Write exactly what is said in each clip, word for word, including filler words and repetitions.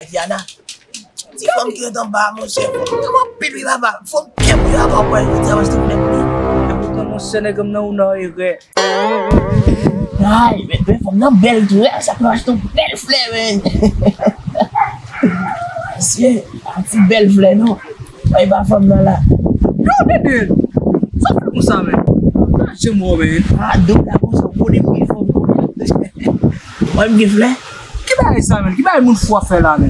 Yana. Ti fanm ki ret anba a, monchè. Fanm nan anpil wi papa. Fanm kèm wi papa, wè, jodi a m achte flè pou li. Epoutan, monchè, nèg m nan ou nan erè. Ay, men, men fanm nan bèl tou, wè. Sa pou achte yon bèl flè, men. Mesye, pa ti bèl flè, non. Ay, pa fanm nan la. Yo, Dede, sa fè konsa, men? Pa janm wè, men. Ah, Doub la konsa, ou konnen m gen fanm. Mwen, m gen flè. Ki bagay sa, men? Ki bagay moun fou ap fè la, men?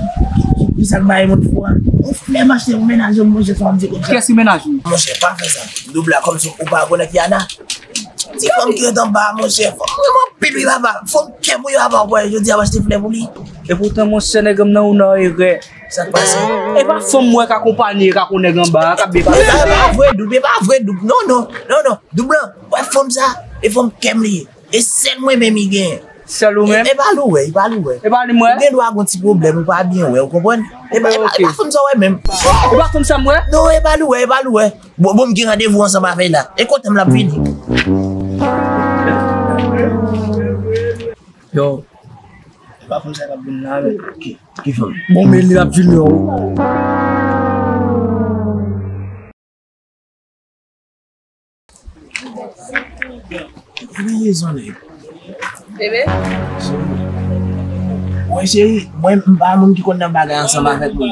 Ki sa k bay moun fou a? Yon flè m achte pou mennaj ou, monchè, sa w ap di konsa. Kiyès ki mennaj ou? Monchè, pa fè sa. Doub la, kòmsi ou pa konèt Yana. Ti fanm ki ret anba a, monchè. Fanm nan anpil wi papa. Fanm kèm wi papa, wè, jodi a m achte flè pou li. Epoutan, monchè, nèg m nan ou nan erè. Sa k pase? E pa fanm mwen ka konpanye, ka kon nèg anba a, k ap byen pale. E pa vre, Doub, e pa vre, Doub. Non, non, non, non. Doub lan, wè fanm sa, e fanm kèm li ye. E sèl mwen menm li genyen. Sèl ou menm? E, e pa li w wè, e pa li w wè. E pa li m wè? Ou gen dwa gon ti pwoblèm, ou pa byen wè, ou konprann? E pa, e pa, e pa fanm sa w wè menm. E pa fanm sa m wè? Non, e pa li w wè, e pa li w wè. Bon, bon, m gen randevou ansanm avè l la. E kote m l ap vini? Yo. E pa fanm sa k ap vin la, men. Ki, ki fanm? Bon, men li ap vini, yo. Bebe? Wè, cheri, mwen, m pa moun ki konn nan bagay ansanm avèk moun.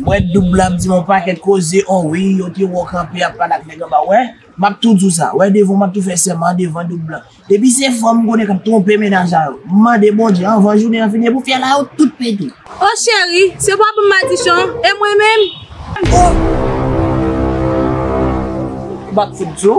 Mwen, Doub la ap di m yon pakèt koze, on wi, yo te wè w kanpe ap pale ak nèg anba. Wè, m ap tou di w sa. Wè, devan w, m ap tou fè sèman devan Doub la. Depi se fanm m konnen k ap twonpe mennaj la yo, m mande Bondye anvan jounen an fini, epi w fè la yo tout pete. O cheri, se pa pou madichon, e mwen menm? Oh! M ap fout di w.